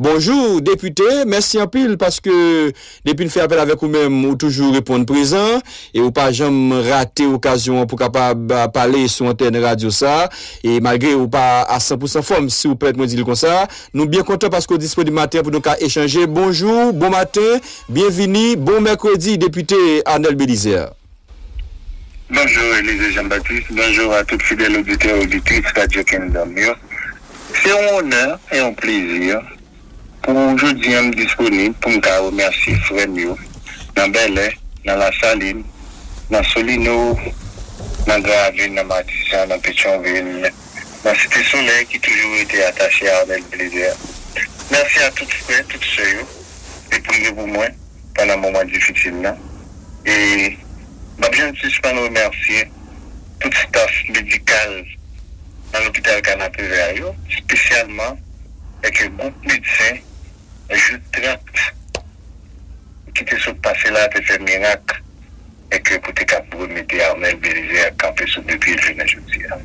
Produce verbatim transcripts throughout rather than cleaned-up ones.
Bonjou, depite. Mèsi anpil paske depi n fè apèl avèk ou menm, ou toujou reponn prezan e ou pa janm rate okazyon an pou kapab, a, pale sou antèn radyo sa a. E malgre ou pa a san pou san fòm, si ou pèmèt mwen di l konsa, nou byen kontan paske w disponib maten an pou nou ka echanje. Bonjou, bon maten, byenvini, bon mèkredi, depite Arnel Belizaire. Bonjou, Elysée Jean-Baptiste. Bonjou a tout fidèl oditè e oditris Radyo Kingdom yo. Se yon onè e yon plezi pou jodi a m disponib pou m ka remèsye frè m yo nan Bèlè, nan Lasalin, nan Solino, nan Gran Ravin, nan Matisan, nan Petyonvil, nan Site Solèy ki toujou rete atache a Arnel Belizaire. Mèsi a tout frè, tout sè yo te priye pou mwen pandan moman difisil nan. E m p ap janm sispann remèsye tout staf medikal nan lopital Kanapevè a yo, espesyalman èk gwoup medsen jou trant ki te sot pase la te fè mirak èk pou te kab remete Arnel Belizaire kanpe sou de pye l jounen jodi a.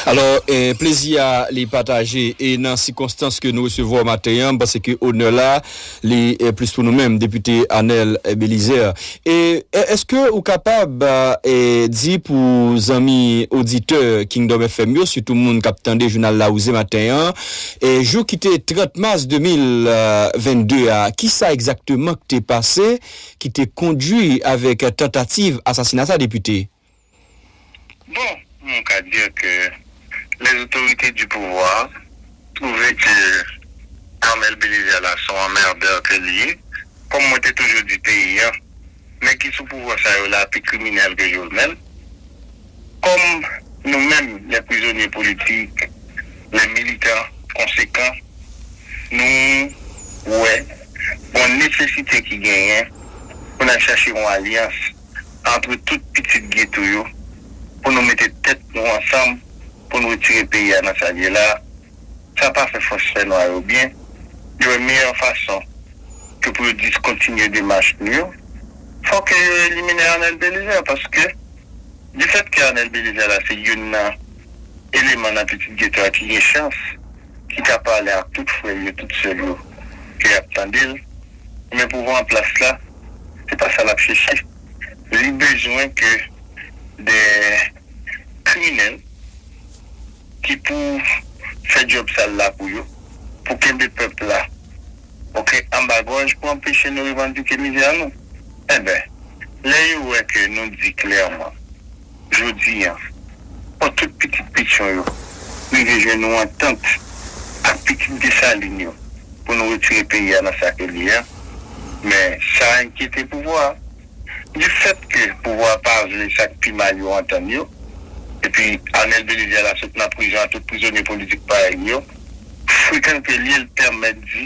Alò, eh, plezi a li pataje e nan sikonstans ke nou resevwa w maten an, m panse ke onè la li eh, plis pou nou menm, depite Arnel eh, Belizaire. E eh, èske ou kapab eh, di pou zanmi oditè Kingdom F M yo, sitou moun k ap tande jounal Lawouze maten an, eh, jou ki te trant mas de mil vennde a, kisa egzakteman k te pase ki te kondui avèk tantativ asasina sa, depite? Bon, nou ka di ke les autorités du pouvoir trouvaient que Arnel Belizaire la se yon anmèdè ke li ye, kòm mwen te toujou di peyi a, nèg ki sou pouvwa sa yo la pi kriminèl ke Jovenel. Kòm nou menm, les prisonniers politiques, les militants conséquents, nou wè gon nesesite ki genyen pou n al chache yon alyans antre tout pitit geto yo pou nou mete tèt nou ansanm pou n retire peyi a nan sa l ye la. Sa pa fè fòs fè nwa yo byen. Yo wè meyè fason ke pou yo diskontinye demach nou yo, fò ke yo elimine Arnel Belizaire, paske difèt ke Arnel Belizaire la se youn nan eleman nan pitit geto a ki gen chans, ki ka pale ak tout frè l yo, tout sè l yo, ke y ap tande l. Men pouvwa an plas la, se pa sa l ap chèche. Li bezwen ke de kriminèl ki pou fè djòb sal la pou yo, pou kenbe pèp la, oke, anba gòj pou anpeche nou revandike mizè nou. Enben, lè yo wè ke nou di klèman, jodi a, fò tout pitit Petyon yo rive jwenn yon antant ak pitit Desalin yo pou nou retire peyi a nan sa ke li ye a. Men, sa enkyete pouvwa a. Difèt ke pouvwa a pa vle sa k pi mal yo antann yo, epi Arnel Belizaire la sot nan prizon ak tout prizonye politik parèy li yo, frekan ke li ye l pèmèt di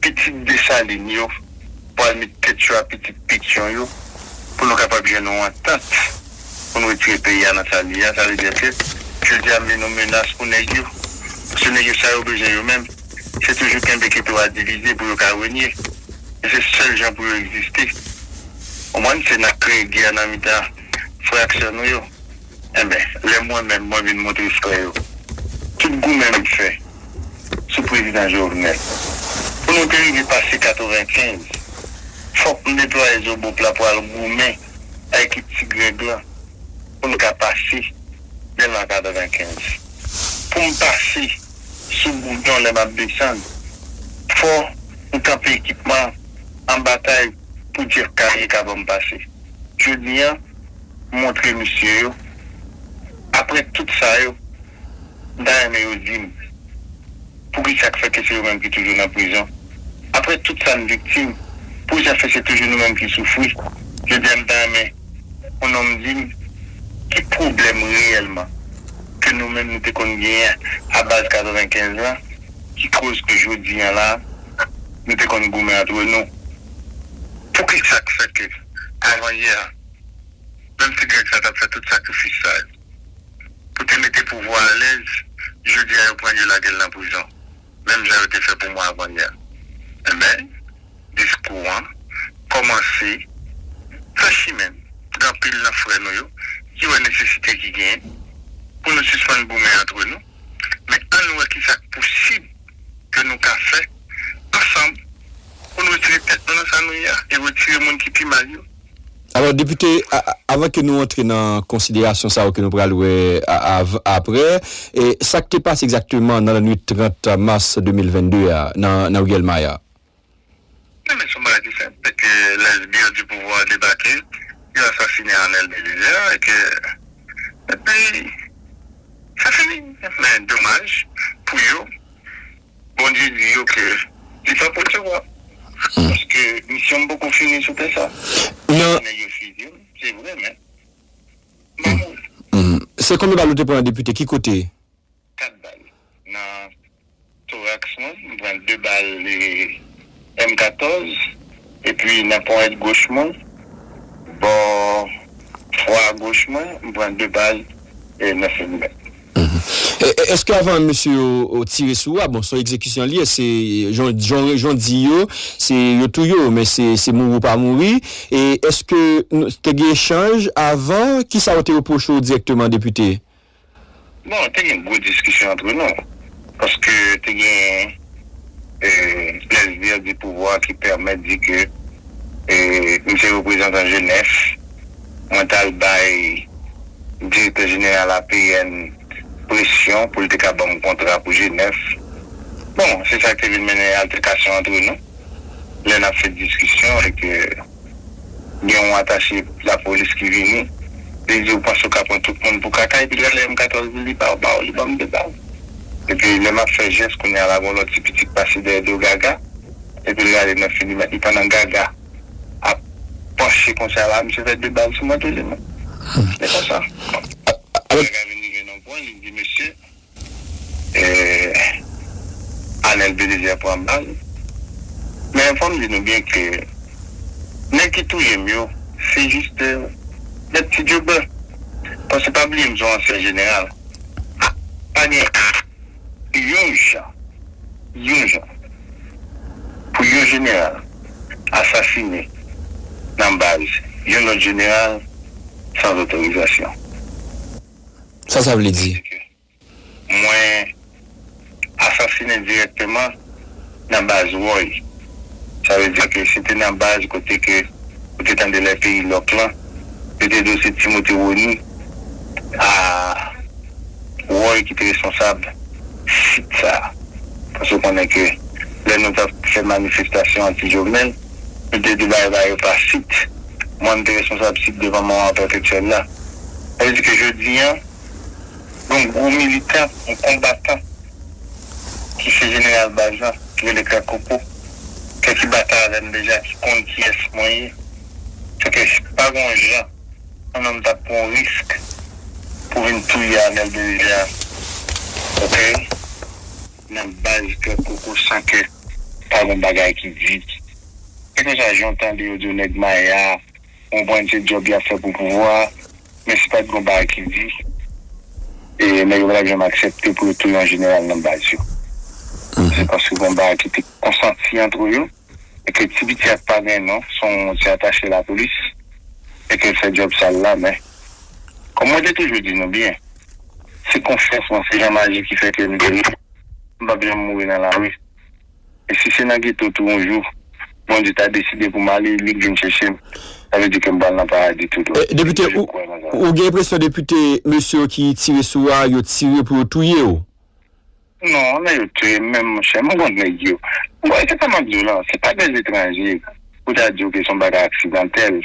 pitit Desalin yo pral met tèt yo a pitit Petyon yo pou nou kapab jwenn yon antant pou nou retire peyi a nan sa l ye a. Sa vle di ke jodi a m vin yon menas pou nèg yo. Paske nèg yo sa yo bezwen yo menm, se toujou kenbe geto a divize pou yo ka renye. E se sèl jan pou yo egziste. Konprann? Se n ap kreye gè nan mitan frè ak sè nou yo. Enben, lè mwen menm mwen vin montre frè yo tout goumen m fè sou prezidan Jovenel, pou nou te rive pase katrevenkenz, fòk m netwaye zobop la pou al goumen a ekip Ti Grèg lan pou nou ka pase nan katrevenkenz. Pou m pase sou boudon lè m ap desann, fò m kanpe ekipman an batay pou Jeff Carrier ka ban m pase. Jodi a, m montre misye yo, apre tout sa yo, m ta renmen yo di m poukisa k fè ke se yo menm ki toujou nan prizon. Apre tout sa n viktim, poukisa k fè se toujou nou menm ki soufri? Jodi a, m ta renmen yon nonm di m ki pwoblèm reyèlman ke nou menm nou te konn genyen a baz katrevenkenz lan ki koz ke jodi a la nou te konn goumen antre nou. Poukisa k fè ke avan yè a, menm Ti Grèg sa t ap fè tout sakrifis sa yo pou te mete pouvwa alèz, jodi a yo pran l yo lage l nan prizon, menm jan yo te fè pou mwen avan yè. Enben, diskou an kòmanse fè chimen l. Gen anpil nan frè nou yo ki wè nesesite ki genyen pou nou sispann goumen antre nou, Men ann wè kisa k posib ke nou ka fè ansanm pou n retire tèt nou nan sa nou ye a e retire moun ki pi mal yo. Alò, depite, a- a- avan ke nou antre nan konsiderasyon sa yo ke nou pral wè a- av- apre, e sa k te pase egzakteman nan lannwit trant mas de mil vennde a nan, nan Riyèl Maya? Men, men, se yon bagay ki senp, se ke lè sbir di pouvwa debake, yo asasinen Arnel Belizaire, e ke, epi, sa fini. Men, domaj pou yo, Bondye di yo ke li pa pote wa. Paske misyon m poko fini sou tè sa. Nan Nèg yo fizye m, se vre, men m pa mouri. Se konbyen bal ou te pran, depite? Ki kote? Kat bal nan toraks mwen, m pran de bal e, M katòz, epi nan ponyèt goch mwen, bò fwa goch mwen, m pran de bal e nèf milimèt. E- e- Èske avan mesye yo tire sou ou a, bon, se yon egzekisyon li ye, se jan jan- jan di yo, se yo touye w, men se se mouri ou pa mouri. E èske nou te gen echanj avan? Kisa yo te repwoche w dirèkteman, depite? Bon, te gen gwo diskisyon antre nou. Paske te gen e, lè sbir di pouvwa ki pèmèt di ke e, m se reprezantan G nèf, mwen t al bay direktè jeneral A P N presyon pou l te ka ban m kontra pou G nèf. Bon, se sa k te vin mennen altèkasyon antre nou. Lè n ap fè diskisyon e ke gen yon atache lapolis ki vini, li di, "Ou panse w ka pran tout moun pou kaka?" Epi l rele M katòz li, li ba w, ba w, li ban m de bal. Epi lè m ap fè jès kounye a la, gen yon lòt ti pitit pase dèyè do gaga. Epi l rele nèf milimèt li pandan gaga ap panche konsa la, misye fè de bal sou mwen tou li menm. Se konsa. Gaga vin rive nan pwen, li di, "Mesye, e, Arnel Belizaire pran bal." Men fò m di nou byen ke nèg ki touye m yo, se jis de, de ti djobè. Paske pa bliye m se yon ansyen jeneral. A- Pa gen yon jan, yon jan, pou yon jeneral asasinen nan baz yon lòt jeneral san otorizasyon. Sa sa vle di? Mwen asasinen dirèkteman nan baz Woy. Sa vle di ke se te nan baz kote ke ou te tande lè peyi lòk lan, yo te di w se Timote Rony a Woy ki te responsab sit sa a. Paske w konnen ke lè nou t ap fè manifestasyon anti-Jovenel, nou te di bagay ba yo pa sit. Mwen, m te responsab sit devan manman pèpetyèl la. Sa vle di ke jodi a, yon gwo militan, yon konbatan, ki se jeneral baz lan, ki rele Krèk Koko, ke ki batay avè m deja, ki konn kiyès mwen ye. Fè ke pa gen yon jan yon nonm t ap pran yon risk pou vin touye Arnel Belizaire, oke? Nan baz Krèk Koko san ke pa gen bagay ki di. Se konsa, jan w tande yo di w nèg Maya, w konprann se djòb y ap fè pou pouvwa a, men si pa t gen yon bagay ki di, e nèg yo pa t ap janm aksepte pou yo touye yon jeneral nan baz yo. Se paske gen yon bagay ki te konsanti antre yo, e ke ti piti a pa gen non, se yon ti atache lapolis, e ke l fè djòb sal la, men, kòm mwen te toujou di nou byen, se konfyans mwen, se Jan Maji ki fè ke m te m p ap janm mouri nan lari. E si se nan geto tou yon jou, Bondye ta deside pou m ale, li k vin chèche m, sa vle di ke m pral nan paradi tou dwat. E, depite, ou, ou gen enpresyon depite, mesye yo ki tire sou ou a, yo tire pou yo touye w? Non, lè yo touye m menm, monchè, m konn nèg yo. Bon, se sa m ap di w lan, se pa de etranje pou ta di w ke se yon bagay aksidantèl.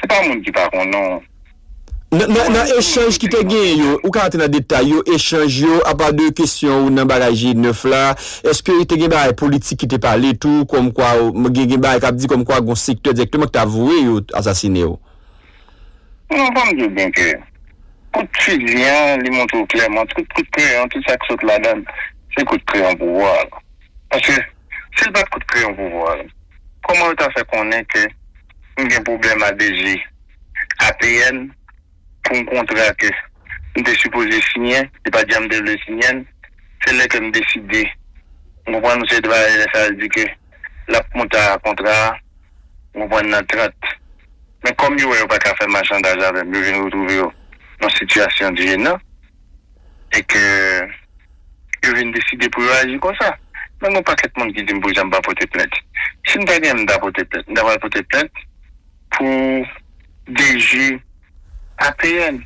Se pa moun ki pa konnen w. Nan, nan, nan echanj ki te genyen yo, ou ka rantre nan detay yo, echanj yo, apa de kesyon ou nan bagay G nèf la, èske te gen bagay politik ki te pale tou, kòmkwa, gen, gen bagay k ap di kòmkwa gen yon sektè dirèkteman ki ta voye yo asasinen w? Non, ban m di w byen ke kout fizi an, li montre w klèman, tout kout kreyon, tout sa k sot ladan l, se kout kreyon pouvwa a. Paske, si l pa t kout kreyon pouvwa a, kòman yo ta fè konnen ke m gen pwoblèm a D G A P N pou yon kontra ke m te sipoze siyen, li pa t janm te vle siyen l, se lè ke m deside, ou konprann, se travay lè sa l di ke l ap monte a kontra a, ou konprann, nan trant. Men kòm yo wè yo pa ka fè machandaj avè m, yo vin retwouve yo nan sitiyasyon jenan, e ke yo vin deside pou yo aji konsa. Men gen yon pakèt moun ki di m pou jan m pa pote plent. Si m ta gen, m ta pote plent. M ta pral pote plent pou D G A P N.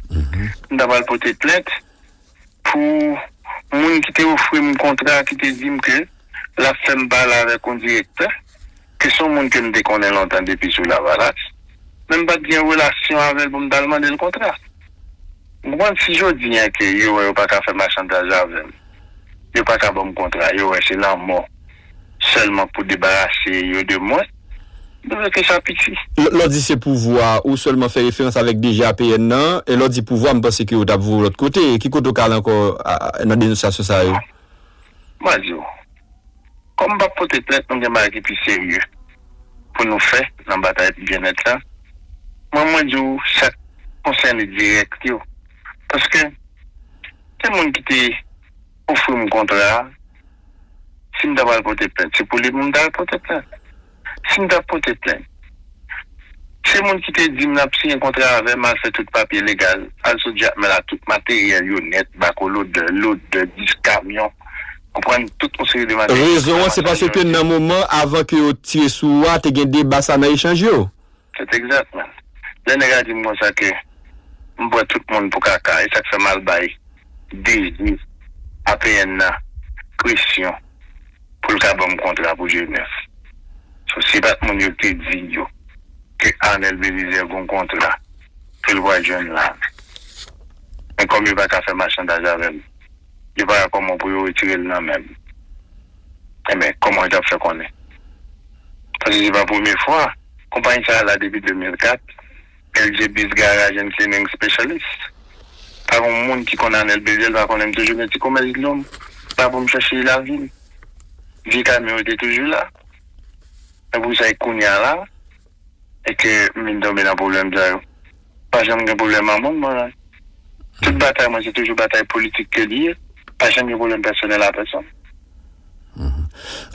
M ta pral pote plent pou moun ki te ofri m kontra, ki te di m ke l ap fè m pale avèk yon direktè, ke se yon moun ke m te konnen lontan depi sou Lavalas, men m pa t gen relasyon avè l pou m t al mande l kontra. Ou konprann? Si jodi a ke yo wè yo pa ka fè machantaj avè m, yo pa ka ban m kontra, yo wè se lanmò sèlman pou debarase yo de mwen, m twouve ke sa piti. Lè w di se pouvwa, ou sèlman fè referans avèk D G A P N nan, e lè w di pouvwa, m panse ke yo t ap voye w lòt kote. Ki kote w ka al ankò a, a, nan denonsyasyon sa yo? Mwen di w, kòm m p ap pote plent, nou gen bagay ki pi serye pou nou fè nan batay byenèt la. Mwen, mwen di w sa k konsène dirèk yo. Paske, se moun ki te ofri m kontra a, si m ta pral pote plent, se pou li pou m ta al pote plent. Si m ta pote plent, se moun ki te di m l ap siyen kontra avè m, al fè tout papye legal, al sot Jakmèl a tout materyèl yo nèt, bako lodè, lodè, dis kamyon, konprann, tout yon seri de materyèl. Rezon an, se paske nan moman avan ke yo tire sou ou a, te gen deba sa nan echanj yo. Se egzakteman. Lè nèg la di m konsa ke m pran tout moun pou kaka, e sa k fè m al bay D G A P N nan presyon pou l ka ban m kontra pou G nèf. So, si pa t moun yo te di yo ke Arnel Belizaire gen yon kontra ke l pral jwenn la, men kòm yo pa ka fè machantaj avè m, yo pa wè kòman pou yo retire l nan men m. Enben, kòman yo t ap fè konnen? Paske se pa premye fwa. Konpayi sa a la depi de mil kat, L J B's Garage and Cleaning Specialist. Pa gen moun ki konn Arnel Belizaire, l pa konnen m toujou gen ti komès dlo m. Pa pou m chache lavi m. Vye kamyon yo te toujou la. E pou sa, e kounye a la, e ke m vin tonbe nan pwoblèm sa yo. Pa janm gen pwoblèm a moun, mwen menm. Tout batay mwen, se toujou batay politik ke li ye. Pa janm gen pwoblèm pèsonèl a pèsonn.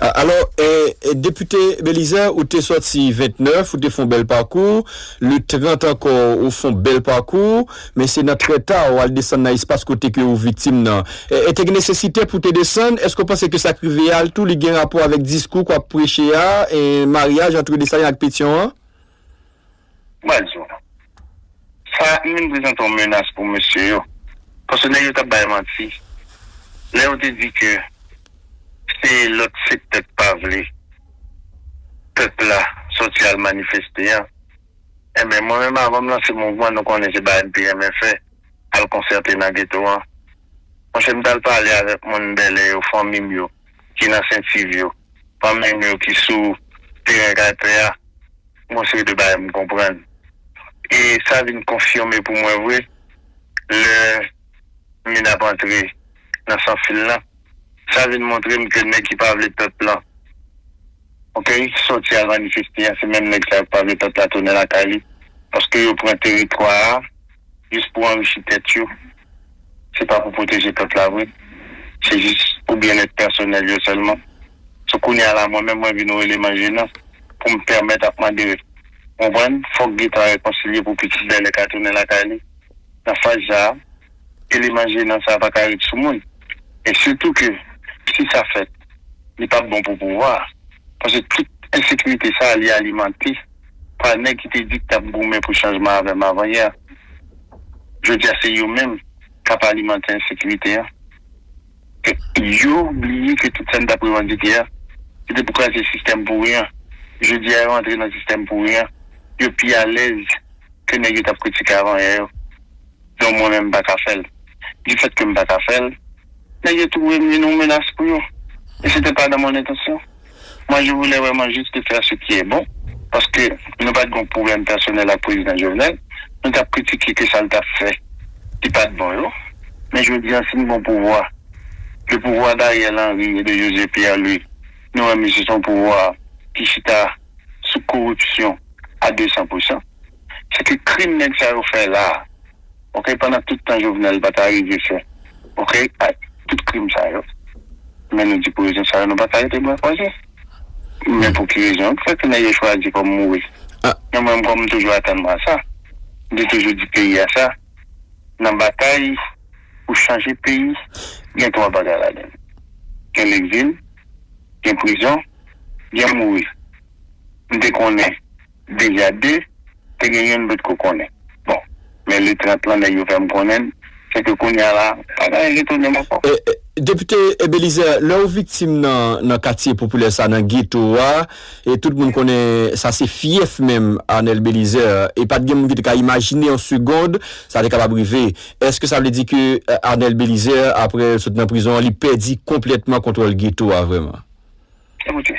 A- Alò, e, e, Depite Belizaire, ou te sòti ventnèf, ou te fè yon bèl pakou. Le trant ankò, ou fè yon bèl pakou. Men se nan trè ta, ou al desann nan espas kote ke ou viktim nan. E, e te gen nesesite pou te desann? Èske w panse ke sa k rive a, l tou, li gen rapò avèk diskou k w ap preche a, e maryaj ant Desalin ak Petyon an? Mwen di w, sa, m vin prezante yon menas pou mesye yo. Paske nèg yo t ap bay manti. Lè yo te di ke se lòt sektè k pa vle pèp la sòti al manifeste an. Enben, mwen menm, avan m lanse mouvman, nou konnen se bagay m te renmen fè, al konsète nan geto an. Monchè, m t al pale avèk moun Bèlè yo, fanmi m yo, ki nan Sent Iv yo, fanmi m yo ki sou teren Kaypè a, gon seri de bagay m konprann. E sa vin konfime pou mwen vre, lè m vin ap antre nan sanfil lan. Sa vin montre m ke nèg ki pa vle pèp lan, oke, sòti al manifeste a, se menm nèg sa yo ki pa vle pèp la tounen lakay li. Paske yo pran teritwa a jis pou anrichi tèt yo. Se pa pou pwoteje pèp la vre. Se jis pou byennèt pèsonèl yo sèlman. So, kounye a la, mwen menm, mwen vin yon eleman jenan pou m pèmèt ap mande, w konprann, fòk Geta rekonsilye pou pitit Bèlè ka tounen lakay li. Nan faz sa a, eleman jenan sa a pa ka ret sou moun. E sitou ke, si sa fèt, li p ap bon pou pouvwa a. Paske tout ensekirite sa a, li alimante pa nèg ki te di k t ap goumen pou chanjman avè m avanyè a. Jodi a, se yo menm k ap alimante ensekirite a. Yo bliye ke tout sa n t ap revandike a, se te pou kraze sistèm pouri an. Jodi a, yo antre nan sistèm pouri an. Yo pi alèz ke nèg yo t ap kritike avanyè yo. Donk, mwen menm, m pa ka fè l. Difèt ke m pa ka fè l, nèg yo twouve m vin yon menas pou yo. Et c'était pas dans mon intention. Moi, je voulais vraiment juste faire ce qui est bon, paske nou pa t gen pwoblèm pèsonèl ak prezidan Jovenel. Nou t ap kritike ke sa l t ap fè, ki pa t bon yo. Men jodi a, si n gen pouvwa, le pouvoir d'Ariel Henry et de José Pierre-Louis, nou wè misye se yon pouvwa ki chita sou koripsyon a de san pou san. Se ke krim nèg sa yo fè la a, oke, pandan tout tan Jovenel pa ta rive fè, oke, a, tout krim sa yo. Men nou di pou rezon sa yo, nou pa ka rete bra kwaze. Men pou ki rezon? Fèk nèg yo chwazi kòm mouri. Men mwen, kòm m toujou atann mwen a sa, m te toujou di peyi a sa, nan batay pou chanje peyi, gen twa bagay ladan l. gen legzil, gen prizon, gen mouri. M te konnen deja de, te gen youn m potko konnen. Bon, men le trant lan, nèg yo fè m konnen l, se ke kounye a la, pa gen anyen ki tounen m ankò. E, e, Depite Belizaire, lè w viktim nan, nan katye popilè sa, nan geto a, e tout moun konnen sa se fyèf menm Arnel Belizaire, e pa t gen moun ki te ka imajine yon segond sa te kapab rive. Èske sa vle di ke, e, Arnel Belizaire, apre l sot nan prizon an, li pèdi konplètman kontwòl geto a vrèman? Ekoute,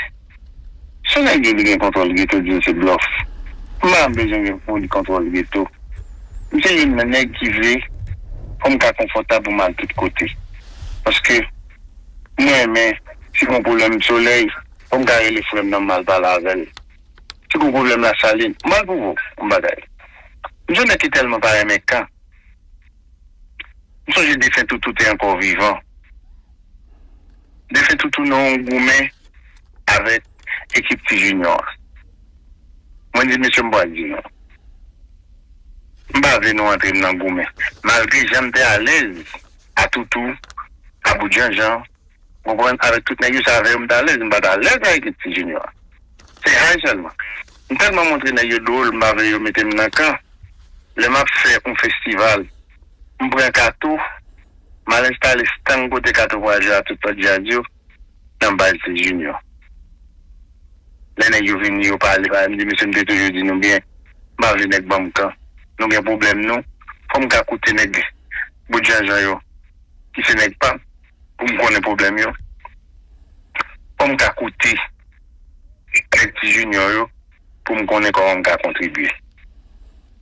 si yon nèg di li gen kontwòl geto, di l se blòf. M pa bezwen gen pou li kontwòl geto. M se youn nan nèg ki vle pou m ka konfòtab pou m al tout kote. Paske mwen renmen, si gon pwoblèm solèy, pou m ka rele frè m nan m al pale avè l. Si gon pwoblèm Lasalin, m al pou vou, m bagay. M se yon nèg ki tèlman pa renmen kan. M sonje defen Toutou te ankò vivan. Defen Toutou nan yon goumen avèk ekip Ti Junior an. Mwen di, mesye, m pral di nou. M pa vle nou antre m nan goumen. Malgre jan m te alèz a Toutou, a Bout Janjan, w konprann, avèk tout nèg yo, se avè yo m t alèz, m pa t alèz avèk Ti Junior. Se hay sèlman. M tèlman montre nèg yo dwòl, m pa vle yo mete m nan kan. Lè m ap fè yon festival, m pran Kato, m al enstale estang kote Kato pral jwe a tout lòt djaz yo, nan baz Ti Junior. Lè nèg yo vini, yo pale, pale, m di, mesye, m te toujou di nou byen, m pa vle nèg ban m kan. Nou gen pwoblèm nou, fò m ka koute nèg Bout Janjan yo, ki se nèg pa m, pou m konnen pwoblèm yo. Fò m ka koute nèg Ti Junior yo, pou m konnen kòman m ka kontribye.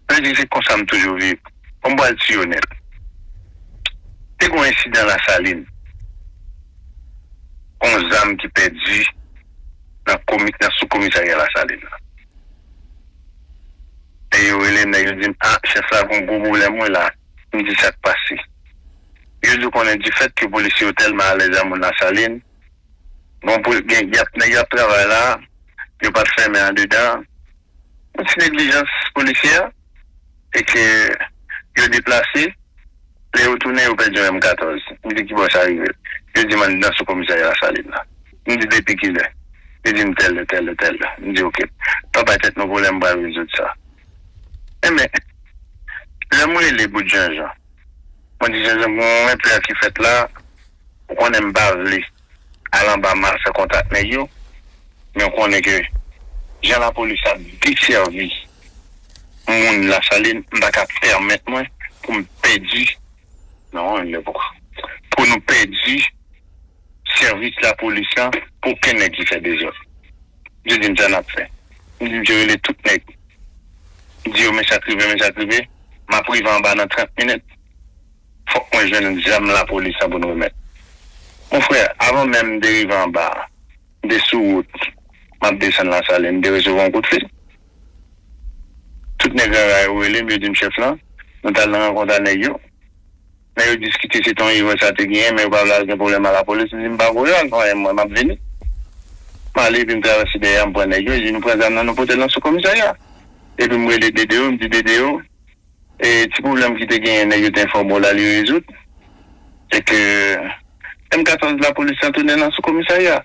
Sa vle di se konsa m toujou viv. Bon, m pral tiyo nèt. Te gen yon ensidan Lasalin. Yon zam ki pèdi nan komi-, nan soukomisarya Lasalin la. E yo rele m, nèg yo di m, "A, chèf la, gen yon gwo pwoblèm, wi, la." M di, "Sa k pase?" Yo di, "Ou konnen, difèt ke polisye yo tèlman alèz a moun Lasalin, bon, pou, gen, y ap, nèg yo ap travay la, yo pa t fèmen andedan, yon ti neglijans polisye a, e ke yo deplase, lè yo tounen, yo pèdi yon M katòz." M di, "Ki bò sa rive?" Yo di m anndan sou komisarya Lasalin la. M di, "Depi kilè?" Yo di m, "Tèl lè, tèl lè, tèl lè." M di, "Oke, pa bay tèt nou pwoblèm, m pral rezoud sa." Enben, lè m rele Bout Janjan, mwen di, "Janjan, gen yon enpè ki fèt la, ou konnen m pa vle al anba m al fè kontak nèg yo, men ou konnen ke jan lapolis ap desèvi moun Lasalin, m pa ka pèmèt mwen pou m pèdi, non, lè pou, pou nou pèdi sèvis lapolis lan pou okenn nèg ki fè dezòd." Yo di m sa n ap fè. M di, "M te rele tout nèg." M di yo, "Men sa k rive, men sa k rive. M ap rive anba nan trant minit. Fòk mwen jwenn zam lapolis lan pou nou remèt." Mon frè, avan menm m te rive anba a, m te sou wout, m ap desann Lasalin, m te resevwa yon kout fil. Tout nèg rara yo rele m, yo di m, "Chèf lan, nou t al nan rankont a nèg yo. Nèg yo diskite, se te yon erè sa te genyen, men yo pa vle al gen pwoblèm a lapolis." M di, "M pa voye al fè anyen, mwen, m ap vini." M ale, epi m travèse dèyè a, m pran nèg yo, epi nou pran zam nan, nou pote l nan sou komisarya. Epi m rele Dedeo, m di, "Dedeo, e ti pwoblèm ki te genyen, nèg yo te enfòme w la, li rezoud. Se ke M katòz lapolis lan tounen nan sou komisarya."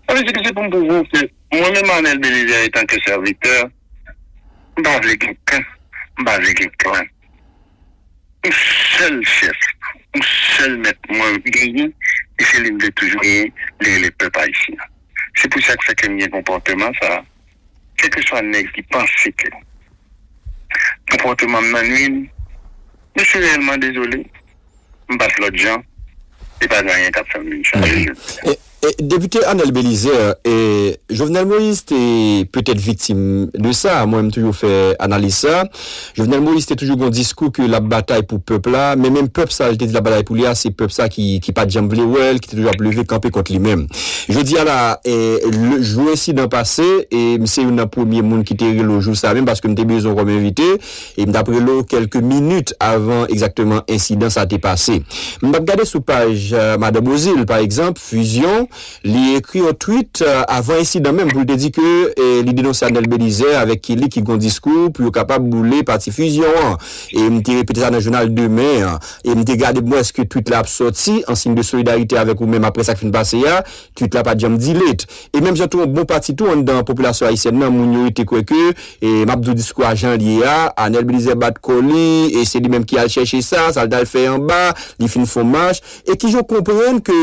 Sa vle di ke se pou m pwouve w ke mwen menm, Arnel Belizaire, etanke sèvitè, m pa vle gen kan, m pa vle gen klan. Yon sèl chèf, yon sèl mèt mwen genyen, e se li m te toujou genyen, li rele pèp ayisyen an. Se pou sa k fè ke m gen konpòteman sa a. Kèlkeswa nèg ki panse ke konpòteman m nan nwi m, m se reyèlman dezole. M pa t lòt jan, e pa gen anyen k ap fè m vin chanje jodi a. E, e, Depite Arnel Belizaire, e, Jovenel Moïse te petèt viktim de sa. Mwen, m toujou fè analiz sa. Jovenel Moïse te toujou gon diskou ke l ap batay pou pèp la, men menm pèp sa l te di l ap batay pou li a, se pèp sa ki, ki pa t janm vle wè l, ki te toujou ap leve kanpe kont li menm. Jodi a la, e, le, jou ensidan pase, e m se youn nan premye moun ki te rele w jou sa menm, paske m te bezwen w kòm envite, e m t ap rele w kèlke minit avan egzakteman ensidan sa te pase. M t ap gade sou paj, e, Madan Beauzile, pa egzanp, Fusion, Li ekri yon tweet, eh, avan ensidan menm pou l te di ke, eh, li denonse Arnel Belizaire avèk Kelly ki gen yon diskou pou yo kapab boule pati Fusion an. E m te repete sa nan jounal demen an. E m te gade pou m wè èske tweet la ap sòti an siy de solidarite avèk ou menm apre sa k fin pase a. Tweet la pa t janm delete. E menm jan tou, yon bon pati tou anndan popilasyon ayisyèn nan, moun yo rete kwè ke, e m ap di w diskou a jan l ye a, Arnel Belizaire bat kò li, e se li menm ki al chèche sa, sa l t al fè anba, li fin fè yon mach. E kijan w konprann ke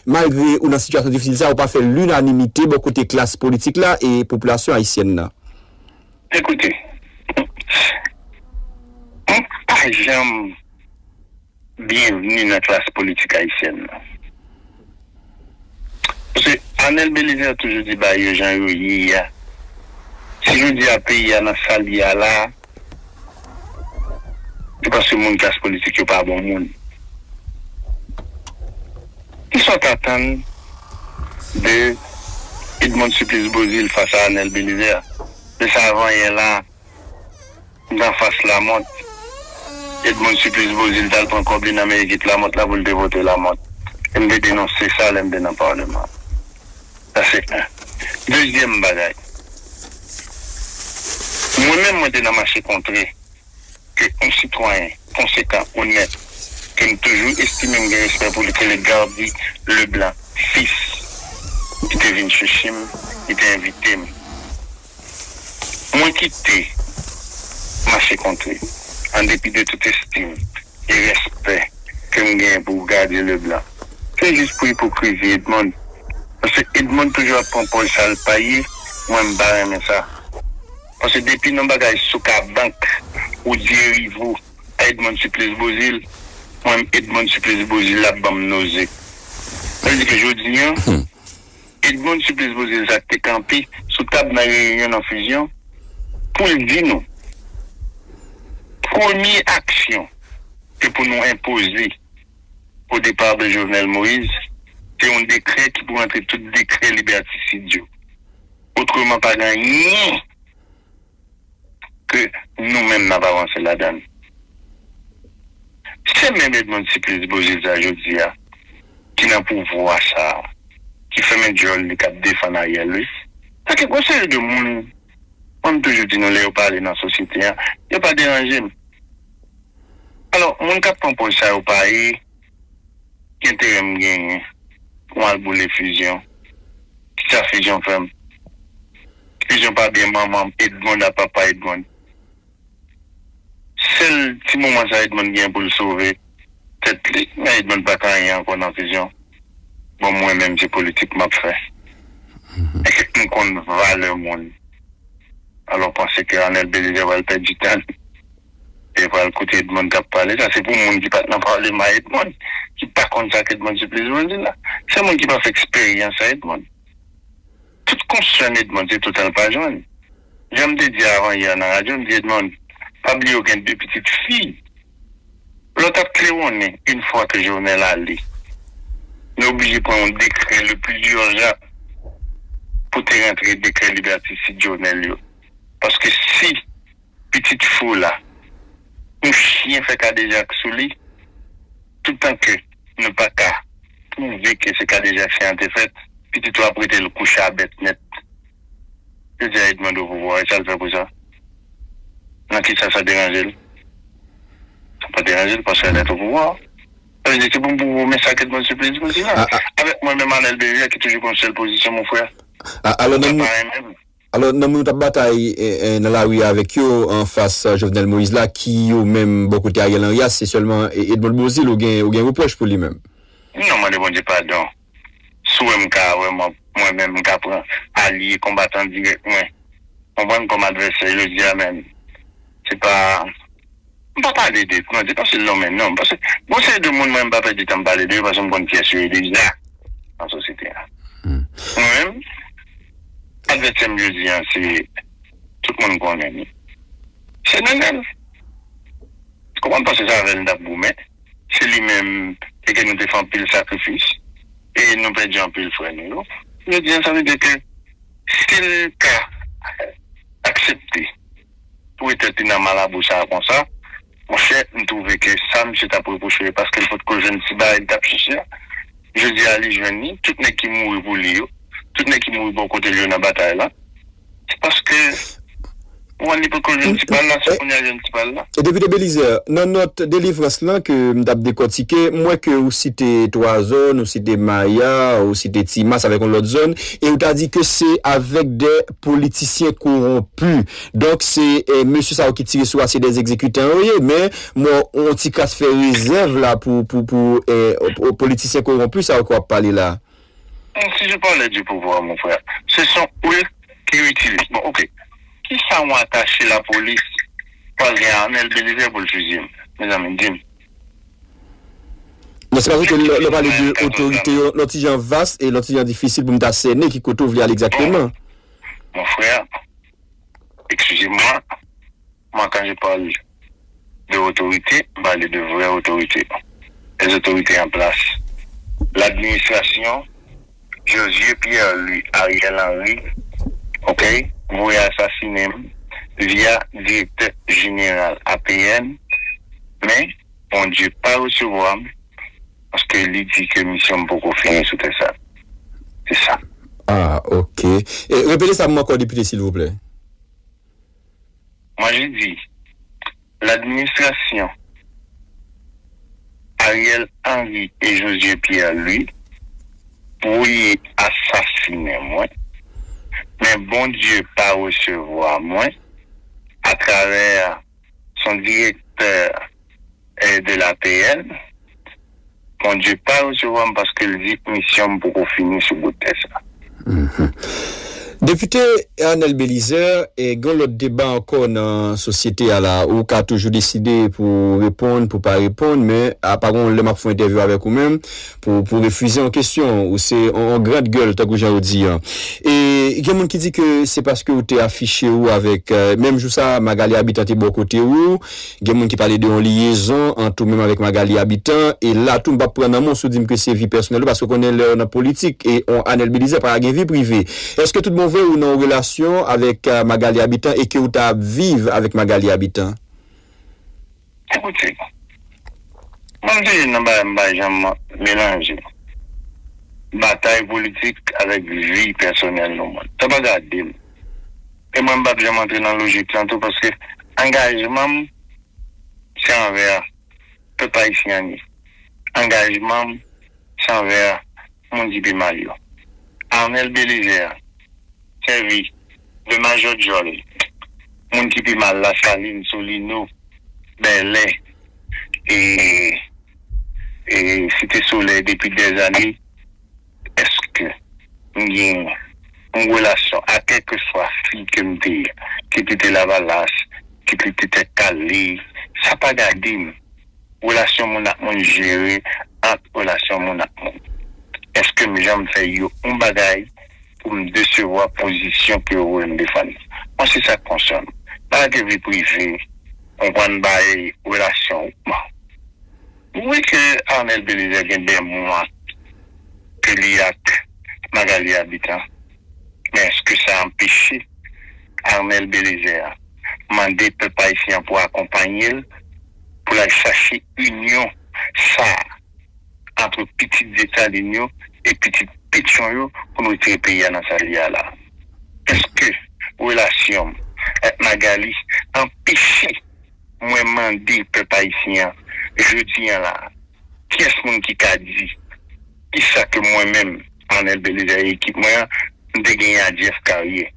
malgre ou nan sitiyasyon difisil sa, ou pa fè linanimite bò kote klas politik la e popilasyon ayisyèn nan? Ekoute, m pa janm byenvni nan klas politik ayisyèn nan. Paske Arnel Belizaire toujou di bagay yo jan yo ye a. Si jodi a peyi a nan sa l ye a la, se paske moun klas politik yo pa bon moun. Kisa w t atann de Edmonde Supplice Beauzile fas a Arnel Belizaire? Men sa avan yè la, m t anfas Lamothe. Edmonde Supplice Beauzile t al pran kòb li nan meri Guy Lamothe la pou l te vote Lamothe. E m te denonse sa lè m te nan palman. Sa se en. Dezyèm bagay, mwen menm mwen te nan mache kontre ke yon sitwayen konsekan, onèt, ke m toujou estime m gen respè pou li, ke le Gardy Leblanc fils, ki te vin chèche m, ki te envite m. Mwen kite mache kontre, an depi de tout estim e respè ke m genyen pou Gardy Leblanc. Se jis pou ipokrizi Edmonde. Paske Edmonde toujou ap pran pòz sa l pa ye, mwen m pa renmen sa. Paske depi nan bagay soukabank ou derive a Edmonde Supplice Beauzile, mwen Edmonde Supplice Beauzile la ap ban m noze. Sa vle di ke jodi an, Edmonde Supplice Beauzile sa k te kanpe sou tab nan reyinyon nan Fusion pou l di nou, premye aksyon ke pou nou enpoze au départ de Jovenel Moïse, se yon dekrè ki pou rantre tout dekrè libètisid yo. Otreman, pa gen anyen ke nou menm n ap avanse ladan l. Se menm Edmonde Supplice Beauzile sa jodi a, ki nan pouvwa sa a, ki fèmen djòl li, k ap defann Ariel wi. Paske gon seri de moun, mwen m toujou di nou, lè yo pale nan sosyete a, yo pa deranje m. Alò, moun k ap pran pòz sa yo pa ye, ki enterè m genyen pou m al boule Fusion? Kisa Fusion fè m? Fusion pa byen manman m, Edmonde a papa Edmonde. Sèl ti moman sa Edmonde gen pou l sove tèt li, men Edmonde pa ka anyen ankò nan Fusion. Bon, mwen menm se politik m ap fè. Èske m konn valè moun? Alò, panse ke Arnel Belizaire pral pèdi tan li e pral koute Edmonde k ap pale. Sa se pou moun ki pa t nan palman a Edmonde, ki pa konn sa k Edmonde Supplice Beauzile la. Se moun ki pa fè eksperyans a Edmonde. Tout konsèn Edmonde, se tout sa l pa jwenn. Jan m te di avan yè nan radyo, m di Edmonde, pa bliye w gen de pitit fi. Lè w t ap klewonnen, yon fwa ke Jovenel ale, nou oblije pran yon dekrè le pli ijan pou te rantre dekrè libètisid Jovenel yo. Paske si pitit fi w la, yon chyen fè kadejak sou li, toutan ke nou pa ka pwouve ke se kadejak chyen an te fèt, pitit ou ap rete l kouche a bèt nèt. Yo di a Edmonde o pouvwa, e sa l fè pou sa? Nan kisa sa deranje l? Sa pa deranje l paske l o pouvwa. Sa vle di se pou m pwouve w men sa k Edmonde Supplice Beauzile la. Avèk mwen menm Arnel Belizaire ki toujou gen yon sèl pozisyon, mon frè. Alò, nan, alò, nan moun yo t ap batay, eh, eh, nan lari a avèk yo, anfas, eh, Jovenel Moïse la, ki yo menm, bò kote Ariel Henry a, se sèlman, eh, Edmonde Beauzile ou gen, ou gen repwòch pou li menm? Non, mande Bondye padon. Si w wè m ka, wè mwen, mwen menm, m ka pran alye konbatan dirèk mwen. Konprann, kòm advèsè, yo di a menm. Se pa, m pa pale de, non, se pa se l nonmen non. Paske, bon, se de moun mwen, m pa pèdi tan m pale de yo, paske m konn kiyès yo ye deja nan sosyete a. Mwen menm, advèsè m jodi a, se tout moun konnen li. Se Nenel. Konprann, paske se avè l n t ap goumen. Se li menm, e ke nou te fè anpil sakrifis. E nou pèdi anpil frè nou yo. Jodi a, sa vle di ke si l ka aksepte pou tèt li nan malabou sa a konsa, monchè, m twouve ke sa misye t ap repwoche yo, paske l potko jwenn ti bagay li t ap chèche a. Jodi a li jwenn li, tout nèg ki mouri pou li yo, tout nèg ki mouri bò kote l yo nan batay la, se paske, ou konn, li poko jwenn ti pa l la, se kounye a jwenn ti pa l la. E Depite Belizaire, nan nòt delivrans lan ke m t ap dekòtike, m wè ke ou site Twa Zòn, ou site Maya, ou site Timas avèk yon lòt zòn, e ou ta di ke se avèk de politisyen kowonpi. Donk, se, eh, mesye sa yo ki tire sou a, se de egzekitan yo ye, men, m wè yon ti kras fè rezèv la pou, pou, pou, eh, politisyen kowonpi sa yo ke w ap pale la. Bon, si je parlais du pouvoir, mon frère, ce sont eux qui utilisent. Bon, ok. Kisa w atache lapolis pral gen a Arnel Belizaire pou l fiziye m? Mezanmi, di m. Non, se paske lè, lè w pale de otorite yo, lè w ti jan vas e lè w ti jan difisil pou m ta sènen ki kote w vle ale egzakteman. Mon frè, excusez-moi, moi, quand je parle de autorité, je parle de vraies autorités. Les autorités en place. L'administration Josué Pierre-Louis Ariel Henry, ok, voye asasinen m via direktè jeneral A P N, men Bondye pa resevwa m, paske li di ke misyon m poko fini sou tè sa. Se sa. Ah, ok. E, repete sa pou mwen ankò, depite, silvouplè. Moi, je dis, l'administration Ariel Henry et Josué Pierre-Louis voye asasinen mwen, men Bondye pa resevwa mwen atravè son direktè, eh, de l'A P N. Bondye pa resevwa m paske l di misyon m poko fini sou bout tè sa. Mhm. Depite Arnel Belizaire, e gen lòt deba ankò nan sosyete a la. Ou ka toujou deside pou reponn, pou pa reponn, men apa gen yon lè m ap fè yon entèvyou avèk ou menm, pou, pou refize yon kesyon, ou se yon, yon grand gueule, tankou jan yo di an. E gen moun ki di ke se paske ou te afiche ou avèk, eh, menm jou sa, Magalie Habitant te bò kote ou, gen moun ki pale de yon lyezon ant ou menm avèk Magalie Habitant, e la tou m p ap pran nan men w si w di m ke se vi pèsonèl ou, paske w konnen lè w nan politik, e yon Arnel Belizaire pa ka gen vi prive. Èske tout bon vre ou nan yon relasyon avèk, eh, Magalie Habitant e ke w ta ap viv avèk Magalie Habitant? Ekoute, mwen m te nan bagay, m pa janm melanje batay politik avèk vi pèsonèl yon moun. Sa pa gade m. E mwen, m p ap janm antre nan lojik lan tou, paske angajman m se anvè pèp ayisyen an ye. Angajman m se anvè moun ki pi mal yo. Arnel Belizaire sèvi de majò djòl moun ki pi mal, Lasalin, Solino, Bèlè, e, e Site Solèy depi dèzane. Èske m gen yon relasyon a kèlkeswa fi ke m te ye, kit li te Lavalas, kit li te Tèt Kale, sa pa gade m. Relasyon moun ak moun jere ant relasyon moun ak moun. Èske m janm fè yo yon bagay pou m desevwa pozisyon ke yo voye m defann? Mwen, se sa k konsène m. Bagay de vi prive, ou konprann, bay relasyon ou. Wi, ke Arnel Belizaire gen de mwa ke li ak Magalie Habitant. Men èske sa anpeche Arnel Belizaire mande pèp ayisyen an pou akonpanye l, pou l al chache inyon sa a ant pitit Desalin yo e pitit Petyon yo pou n retire peyi a nan sa l ye a la? Èske relasyon m ak Magalie anpeche mwen mande pèp ayisyen an, jodi a la, kiyès moun ki ka di kisa ke mwen menm, Arnel Belizaire e ekip mwen an, m te genyen a Jeff Carrière?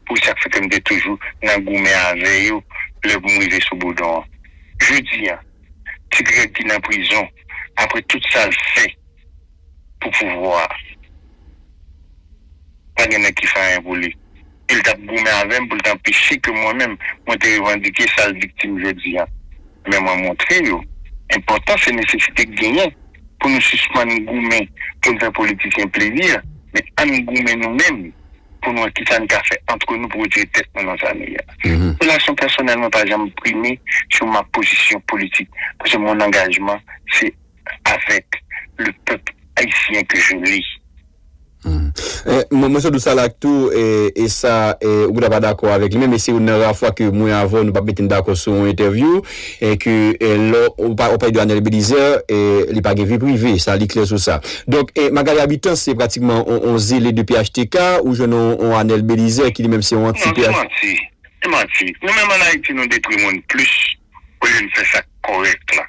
Pou sa k fè ke m te toujou nan goumen avè yo lè pou m rive sou boudon an. Jodi a, Ti Grèg ki nan prizon, apre tout sa l fè pou pouvwa a, pa gen nèg ki fè anyen pou li. E l t ap goumen avè m pou l t anpeche ke mwen menm, mwen te revandike sa l viktim jodi a. Men mwen montre yo enpòtans e nesesite k genyen pou nou sispann goumen pou n fè politisyen plezi, men ann goumen nou menm pou n wè kisa n ka fè antre nou pou retire tèt nou nan sa nou ye a. Relasyon pèsonèl mwen pa janm prime sou ma pozisyon politik, paske mon angajman se avec le peuple haïtien que je lis. Hmm. Eh, mwen, mwen santi sa la tou, eh, e sa, eh, ou ta pa dakò avèk li menm, e se youn nan ra fwa ke mwen avè w nou p ap mete n dakò sou yon entèvyou, e ke, eh, lè w pa, w pale de Arnel Belizaire, eh, li pa gen vi prive, sa li klè sou sa. Donk, eh, Magalie Habitant se pratikman on, on zele de P H T K, ou jwenn on, on Arnel Belizaire ki li menm se yon anti Non, se P H T K. Manti, se manti. Nou menm ann Ayiti, nou detwi moun plis olye n fè sa k kòrèk la.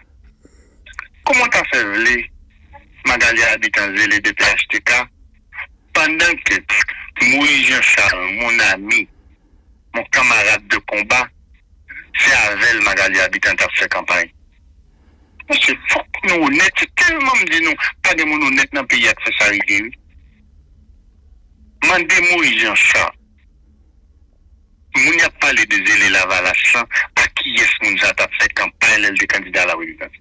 Kòman w ta fè vle Magalie Habitant zele de P H T K, pandan ke Moïse Jean Charles, mon ami, mon camarade de combat, se avè l Magalie Habitant t ap fè kanpay? Mesye, fòk nou onèt. Se tèlman m di nou, pa gen moun onèt nan peyi a k fè sa rive, wi. Mande Moïse Jean Charles. Moun y ap pale de zele Lavalas lan, a kiyès moun sa t ap fè kanpay lè l te kandida a la prezidans?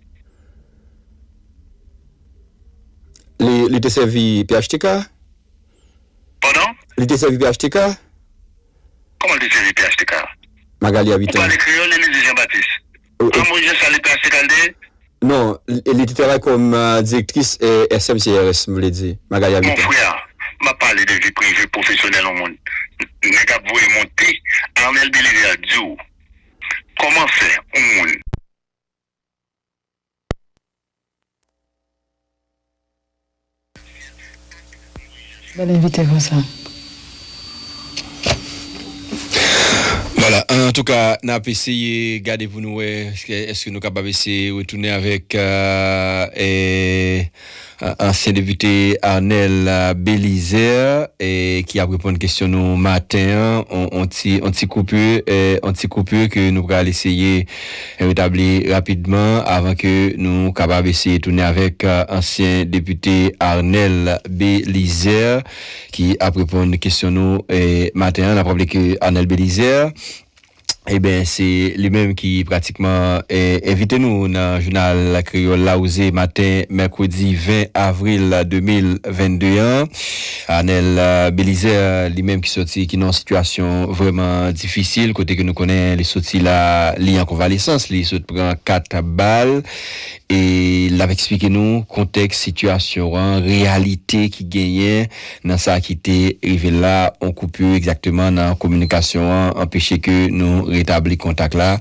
Li, li te sèvi P H T K? Pandan? Li te sèvi P H T K? Kòman l te sèvi P H T K? Magalie Ou Habitant. Pale kreyòl, Elize Jean Baptiste. Ou, ou, An mwen, jan sa li P H T K l te ye? Non, li, li te travay kòm, euh, direktris, euh, S M C R S, m vle di, Magalie Mon Habitant. Frè, m ap pale de vi prive pwofesyonèl yon moun. Nèg ap voye monte, Arnel Belizaire di w, kòman fè yon moun Bèl envite konsa. Vwala, antouka, n ap eseye gade pou nou wè èske, èske nou kapab eseye retounen avèk euh, eh, ansyen depite Arnel euh, Belizaire eh, ki ap reponn kesyon nou maten an, on, on ti, on ti koupi, eh, on ti koupi ke nou pral eseye retabli rapidman avan ke nou kapab eseye tounen avèk euh, ansyen depite Arnel Belizaire ki ap reponn kesyon nou eh, maten an. N ap raple ke Arnel Belizaire, eben, se li menm ki pratikman eh, envite nou nan jounal kreyòl Lawouze maten mèkredi ven avril de mil vennde an. Arnel euh, Belizaire, li menm ki soti, ki nan yon sitiyasyon vrèman difisil, kote ke nou konnen li soti la, li an konvalesans, li sot pran kat bal, e l ap eksplike nou kontèks sitiyasyon an, reyalite ki genyen nan sa ki te rive l la, on koupi egzakteman nan kominikasyon an, anpeche ke nou retabli kontak la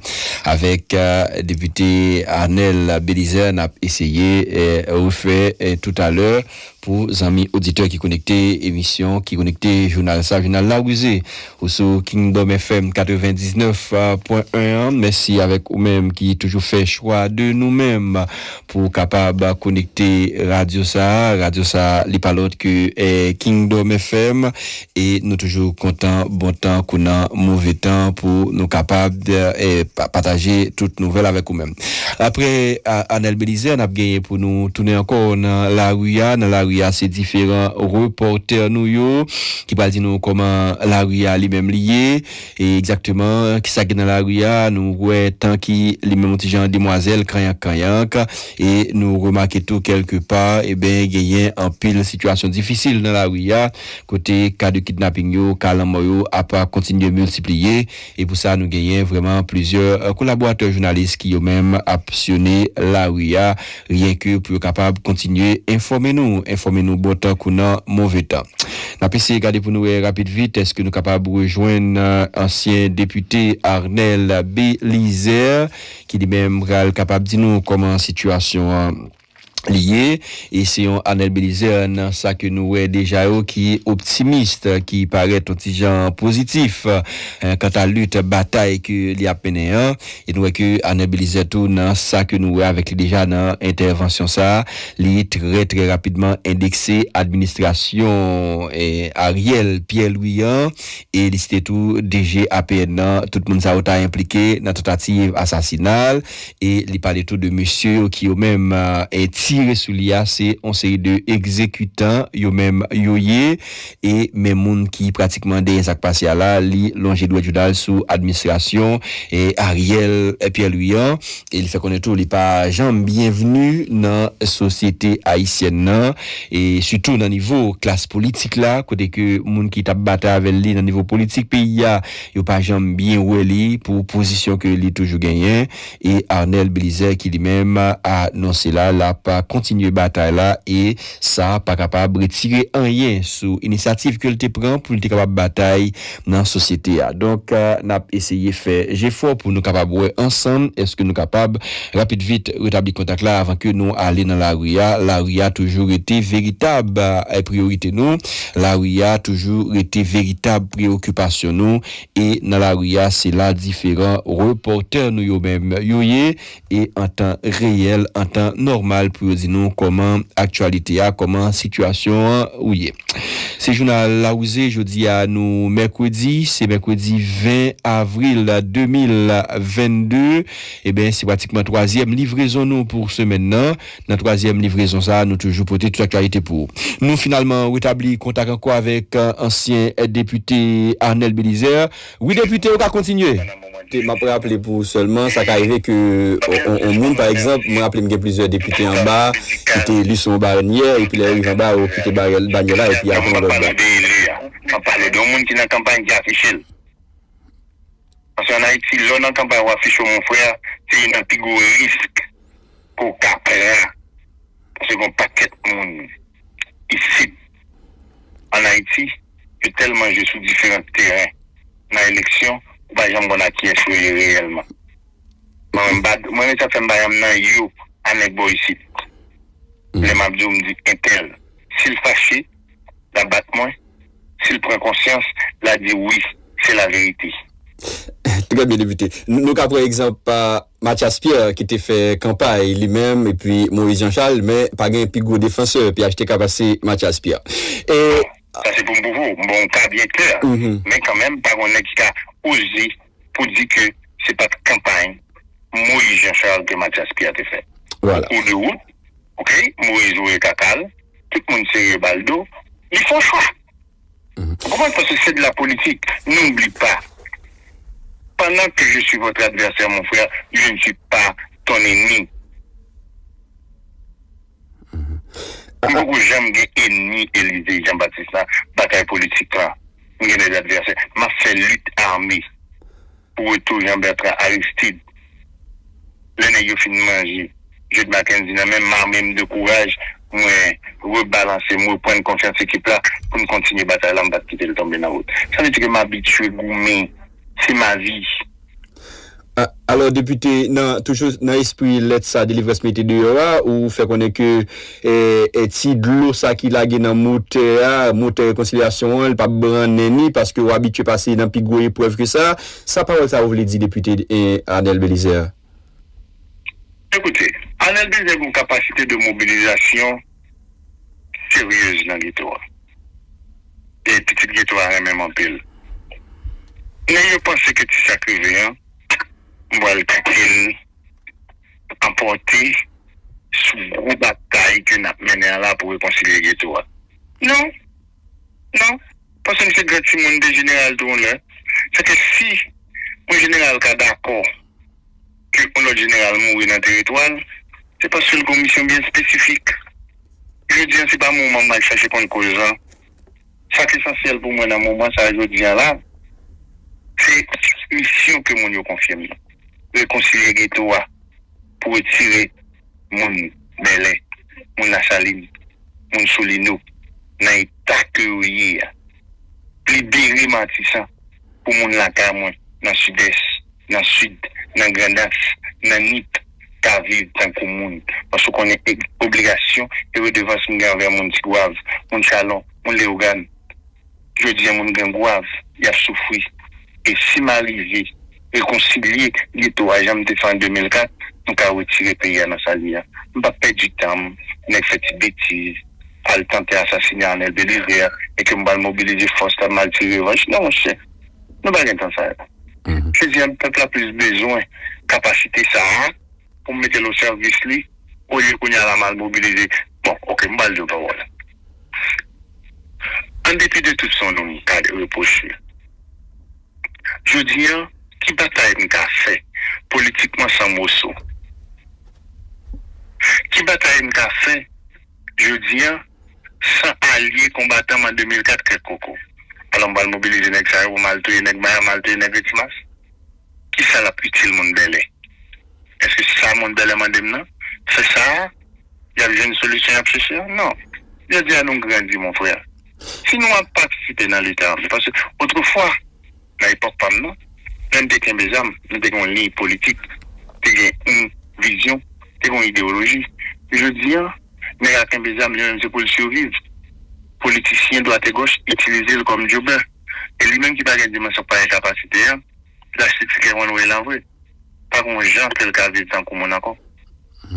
avèk euh, depite Arnel Belizaire, n ap eseye eh, refè eh, toutalè pou zanmi oditè ki konekte emisyon, ki konekte jounal sa, jounal Lawouze, ou sou Kingdom F M katrevendiznèf pwen en an. Mèsi avèk ou menm ki toujou fè chwa de nou menm pou w kapab konekte radyo sa. Radyo sa, li pa lòt ke eh, Kingdom F M, e nou toujou kontan bon tan kou nan move tan pou nou kapab eh, pa- pataje tout nouvèl avèk ou menm. Apre a- Arnel Belizaire, n ap genyen pou nou tounen ankò nan lari a. Nan lari a, se diferan repòtè nou yo ki pral di nou kòman lari a li menm li ye, e egzakteman kisa ki gen nan lari a. Nou wè tan ki li menm yon ti jan demwazèl kanyank kanyank, e nou remake tou kèlke pa, eben, genyen anpil sitiyasyon difisil nan lari a, kote ka de kidnaping yo, ka lanmò yo ap kontinye miltipliye. E pou sa, nou genyen vrèman plizyè euh, kolaboratè jounalis ki yo menm ap siyone lari a, ryen ke pou yo kapab kontinye enfòme nou, enfòme nou bon tan kou nan move tan. N ap eseye gade pou nou wè rapid vit, èske nou kapab rejwenn euh, ansyen depite Arnel Belizaire, ki li menm pral kapab di nou kòman sitiyasyon an li ye, e se yon Arnel Belizaire nan sa ke nou wè deja yo ki optimis, ki parèt yon ti jan pozitif eh, kanta lit, batay ke li ap mennen an. E nou wè ke Arnel Belizaire tou nan sa ke nou wè avèk li deja nan entèvansyon sa, li trè trè rapidman endekse administrasyon eh, Ariel Pierre Louis an, e li site tou D G A P N nan, tout moun sa yo ta enplike nan tantativ asasina l, e li pale tou de mesye yo ki yo menm eh, tire sou li a, se yon seri de egzekitan yo menm yo ye, e men moun ki pratikman dèyè sa k pase a la, li lonje dwèt jounal sou administrasyon eh, Ariel Pierre Louis an, e li fè konnen tou li pa janm byenvni nan sosyete ayisyèn nan, e sitou nan nivo klas politik la, kote ke moun ki t ap batay avè li nan nivo politik peyi a, yo pa janm byen wè li pou pozisyon ke li toujou genyen. E Arnel Belizaire ki li menm anonse la l ap kontinye batay la e sa pa kapab retire anyen sou inisyativ ke l te pran pou l te kapab batay nan sosyete a. Donk, n ap eseye fè jefò pou nou kapab wè ansanm èske nou kapab rapid vit retabli kontak la avan ke nou ale nan lari a. Lari a toujou rete veritab priyorite nou. Lari a toujou rete veritab preyokipasyon nou. E nan lari a, se la diferan repòtè nou yo menm yo ye. E an tan reyèl, an tan nòmal pou yo di nou kòman aktyalite a, kòman sitiyasyon an ou ye. Se jounal Lawouze, jodi a nou mèkredi, se mèkredi ven avril de mil vennde. Eben, se pratikman twazyèm livrezon nou pou semèn nan. Nan twazyèm livrezon sa a, nou toujou pote tout aktyalite pou ou. Nou finalman retabli kontak ankò avèk ansyen depite Arnel Belizaire. Wi, depite, ou ka kontinye. Te, m ap raple pou ou sèlman, sa ka rive ke on, on, on moun, pa egzanp, mwen raple m gen plizyè depite anba ki te eli sou yon banyè, epi lè yo rive anba, yo kite banyè la, epi y al pran lòt banyè. M ap pale de yon moun ki nan kanpay ki afiche l. Paske ann Ayiti, lè w nan kanpay w afiche w, mon frè, se youn nan pi gwo risk ke w ka pran. Paske gen yon pakèt moun isit, ann Ayiti, yo tèlman jwe sou diferan teren nan eleksyon, ou pa janm konn ak kiyès yo ye reyèlman. Mwen menm, m pa, mwen menm, sa fè m pa janm nan yo a nèg bò isit. Lè m ap di w, m di entèl. Si l fache, l ap bat mwen. Si l pran konsyans, l a di wi, se laverite. Trè byen, depite. Nou, nou ka pran egzanp, a, Mathias Pierre ki te fè kanpay li menm epi Moïse Jean Charles, men pa gen pi gwo defansè P H T K pase Mathias Pierre. E sa se pou m pwouve w, m ba w yon ka byen klè. Men kanmenm, pa gen yon nèg ki ka oze pou di ke se pa t kanpay Moïse Jean Charles ke Mathias Pierre te fè. Vwala. An kou de wout, oke, Moïse voye kaka l, tout moun sere ba l do, li fè yon chwa. Ou konprann? Paske se de la politik. N'oublie pas, pendant que je suis votre adversaire, mon frère, je ne suis pas ton ennemi. M poko janm gen enmi Elize Jean Baptiste nan batay politik lan. M gen de advèsè. M ap fè lit ame pou retou Jean Bertrand Aristide. Lè nèg yo fin manje Jude Mackendy nan men m, ame m de kouraj, mwen rebalanse, m reprann konfyans ekip la pou n kontinye batay la, m pa t kite l tonbe nan wout. Sa vle di ke m abitye goumen. Se ma vi. A, alò, depite, nan, toujou nan espri lèt sa Delivrans mete deyò a, ou fè konnen ke, e, e, ti dlo sa ki lage nan motè a, motè rekonsilyasyon an, li p ap brannen ni, paske w abitye pase nan pi gwo eprèv ke sa. Sa pawòl sa yo vle di, depite, e, Arnel Belizaire? Ekoute, Arnel Belizaire gen yon kapasite de mobilizasyon seryez nan geto a. E pitit geto a renmen m anpil. Men yo panse ke ti sa k rive an, m pral kite l anpòte sou gwo batay ke n ap mennen an la pou rekonsilye geto a. Non. Non. Paske m se gran timoun de jeneral Tourneur. Sèke si yon jeneral ka dakò ke yon lòt jeneral mouri nan teritwa l, se paske l gen yon misyon byen espesifik. Jodi a, se pa moman m al chache konn koz lan. Sa k esansyèl pou mwen nan moman sa a jodi a la, se misyon ke moun yo konfye m nan. Rekonsilye geto a pou retire moun Bèlè, moun Lasalin, moun Solino nan eta ke yo ye a. Libere Matisan pou moun lakay mwen nan Sidès, nan Sid, nan Grandans, nan Nip ka viv tankou moun. Paske w konnen e, obligasyon e redevans m gen anvè moun Tigwav, moun Chalon, moun Leyogàn. Jodi a, moun Grangwav, y ap soufri. E si m arive rekonsilye geto a jan m te fè an de mil kat, nou ka retire peyi a nan sa l ye a. M p ap pèdi tan m, nèg fè ti betiz, al tante asasine Arnel Belizaire, e ke m pral mobilize fòs la, m al tire revanch. Non, monchè, nou pa gen tan sa yo. Jodi a, pèp la plis bezwen kapasite sa a, pou m mete l o sèvis li, olye kounye a la m al mobilize. Bon, oke, m pral di w pawòl. An depi de tout sa nou ka repwoche, jodi a, ki batay m ka fè politikman san moso? Ki batay m ka fè jodi a san alye konbatan m an de mil kat kèk koko? Alò, m pral mobilize nèg sa yo pou m al touye nèg Maya, m al touye nèg Letimas? Kisa l ap itil moun Bèlè? Èske se sa moun Bèlè mande m nan? Se sa a? y ap jwenn solisyon y ap chèche an? Non. Jodi a nou grandi, mon frè. Si nou ap patisipe nan lite ame, paske otrefwa, nan epòk pa m nan, lè n te kenbe zam, nou te gen yon liy politik, te gen yon vizyon, te gen yon idewoloji. Men jodi a, nèg la kenbe zam, li menm se pou l siviv. Politisyen dwat e gòch itilize l kòm djobè. E li menm ki pa gen dimansyon, pa gen kapasite an, l achte tikè one way lan vre. Pa gen yon jan ke l ka viv tankou moun ankò.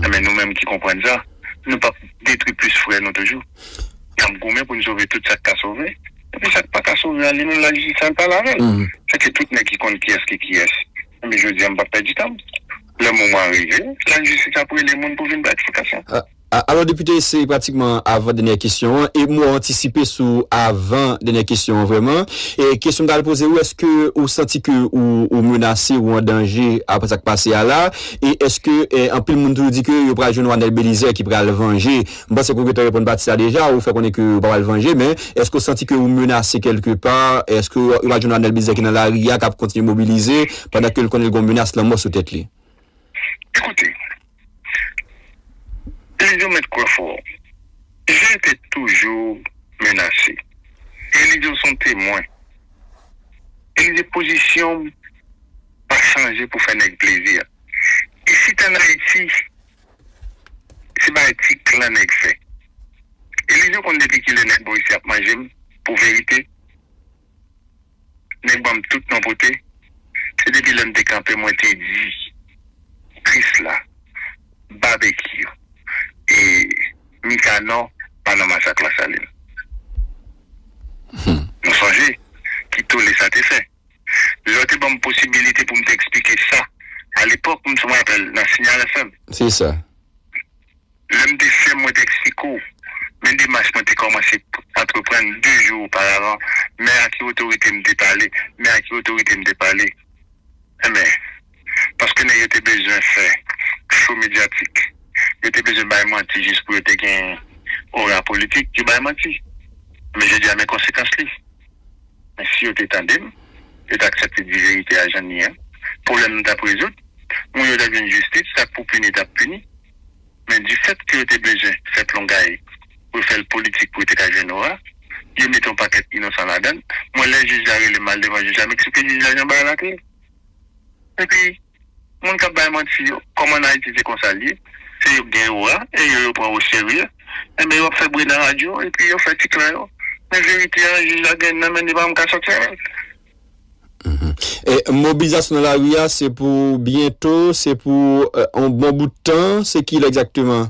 Enben, nou menm ki konprann sa, nou p ap detwi plis frè nou toujou. N ap goumen pou n sove tout sa k ka sove. Epi sa k pa ka sove a, li menm lajistis al pale avè l. Sèke tout nèg ki konn kiyès ki kiyès. Enben, jodi a, m p ap pèdi tan m. Lè moman an rive, lajistis ap rele moun pou vin bay eksplikasyon. A- Alò, depite, se pratikman avan dènyè kesyon an, e m wè w antisipe sou avan dènyè kesyon an vrèman. E kesyon m ta al poze w, èske ou santi ke ou, ou menase, ou an danje apre sa k pase a la? E èske, e, anpil moun toujou di ke yo pral jwenn Arnel Belizaire ki pral vanje? M panse ke w gentan reponn pati sa deja, ou fè konnen ke ou pa pral vanje, men èske w santi ke ou menase kèlke pa? Èske yo pral jwenn Arnel Belizaire ki nan lari a, k ap kontinye mobilize, pandan ke l konnen l gen yon menas lanmò sou tèt li? Ekoute, Elizeo mèt kwè fò. Je te toujou menase. Elizeo se yon temwen. Elizeo, pozisyon m pa chanje pou fè nèg plezi. Isit ann Ayiti, se bagay ti klan nèg fè. Elizeo konn depi kilè nèg bò isi ap manje m pou verite. Nèg ban m tout non pote. Se depi lè m te kanpe, mwen te di, Krisla, Babekyou e Mikanò pa nan masak Lasalin. Nou sonje ki tole sa te fè. Lè yo te ban m posibilite pou m te eksplike sa, alepòk, m sou rapèl nan Signal F M. Se sa. Lè m te fè, mwen te eksplike w, men demach mwen te kòmanse antreprann de jou oparavan, men a ki otorite m te pale, men a ki otorite m te pale. Enben, paske nèg yo te bezwen fè cho medyatik, yo te bezwen bay manti jis pou yo te gen ora politik, yo bay manti. Men jodi a, men konsekans li. Men si yo te tande m, yo t aksepte di verite a jan l ye an, pwoblèm nan t ap rezoud. Moun yo t ap jwenn jistis, sa k pou pini t ap pini. Men difèt ke yo te bezwen fè plongay pou yo fè l politik pou yo te ka jwenn ora, yo mete yon pakèt inosan ladan l. Mwen, lè jij la rele m al devan jij la, m eksplike jij la jan bagay la te ye. Epi, moun k ap bay manti yo, kòm ann Ayiti se konsa l ye, se yo k gen ora, e yo yo pran oserye, enben yo ap fè bri nan radyo, epi yo fè ti klan yo. Men verite a, jij la gen nan men li, pa janm ka sòti avè l. Mhm. E mobilizasyon nan lari a, se pou byento, se pou, e, yon bon bout tan, se kilè egzakteman?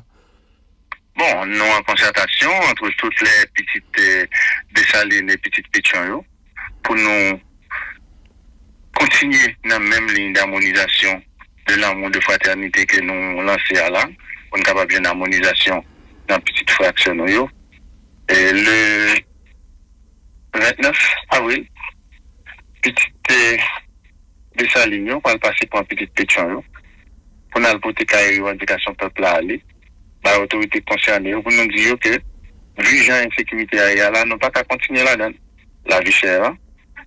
Bon, nou an konsètasyon ant tout lè pitit, e, Desalin e pitit Petyon yo, pou nou kontinye nan menm liy damonizasyon, de lanmou, de fratènite ke nou lanse a la, pou n kapab jwenn amonizasyon nan pitit fraksyon nou yo. E le vennèf avril, pitit, e, Desalin yo pral pase pran pitit Petyon yo, pou n al pote kay revandikasyon pèp la ale, bay otorite konsène yo, pou nou di yo ke, vi jan ensekirite a ye a la, nou pa ka kontinye ladan l. Lavi chè a,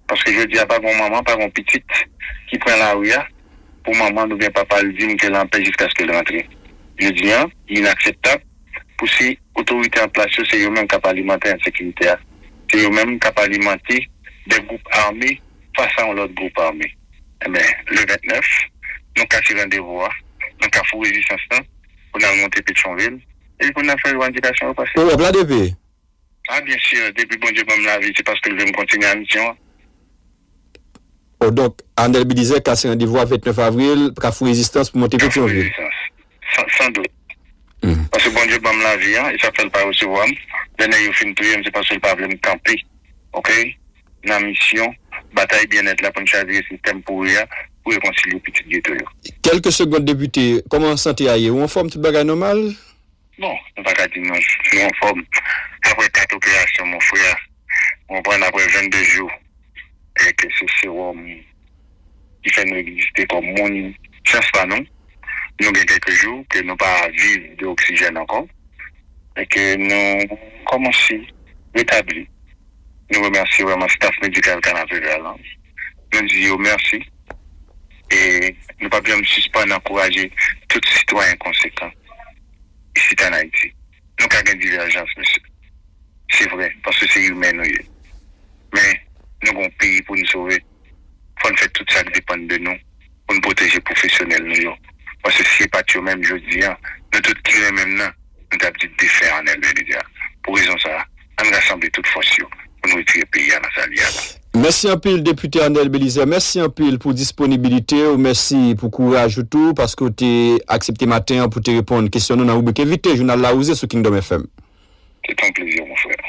paske jodi a pa gen manman, pa gen pitit ki pran lari a pou manman l oubyen papa l di m ke l anpè jiskaske l rantre. Jodi a, li inakseptab pou si otorite an plas yo, se yo menm k ap alimante ensekirite a. Se yo menm k ap alimante de gwoup ame fas a yon lòt gwoup ame. Enben, le vennèf, nou kase randevou a, nan Kafou Rezistans lan, pou n al monte Petyonvil, epi pou n al fè revandikasyon yo pase. Ou wè, la depi? A, byen si, depi Bondye ban m lavi, se paske l vle m kontinye a misyon an. O, donk, Arnel Belizaire kase randevou a vennèf avril, Kafou Rezistans pou monte Petyonvil. Kafou Rezistans. San, san dout. Mhm. Paske Bondye ban m lavi an, e sa fè l pa resevwa m. Lè nèg yo fin touye m, se paske l pa vle m kanpe. Oke? Nan misyon, batay byennèt la pou n chavire sistèm pouri a, pou rekonsilye pitit geto yo. Kèlke segond, depite, kòman sante a ye? Ou anfòm, tout bagay nòmal? Bon, nou pa ka di nou, nou anfòm. Apre kat operasyon, mon frè, ou konprann, apre vennde jou, e ke se sewòm ki fè nou egziste kòm moun, chans pa nou, nou gen kèk jou ke nou pa viv de oksijèn ankò, e ke nou kòmanse retabli. Nou remèsye vrèman staf medikal Kanapevè lan. Nou di yo mèsi. E nou p ap janm sispann ankouraje tout sitwayen konsekan. chita an Ayiti. Nou ka gen divèjans, mesye. Se vre, paske se imen nou ye. Men, nou gen yon peyi pou n sove. Fò n fè tout sa k depann de nou pou n pwoteje pwofesyonèl nou yo. Paske si se pa t yo menm, jodi a, nou tout ki renmen m nan, nou t ap di defen Arnel Belizaire. Pou rezon sa a, ann rasanble tout fòs yo pou n retire peyi a nan sa li ye a la. Mèsi anpil, Depite Arnel Belizaire. Mèsi anpil pou disponibilite w. Mèsi pou kouraj ou tou, paske w te aksepte maten an pou te reponn kesyon nou nan ribrik Envite Jounal Lawouze sou Kingdom F M. Se te yon plezi, mon frè.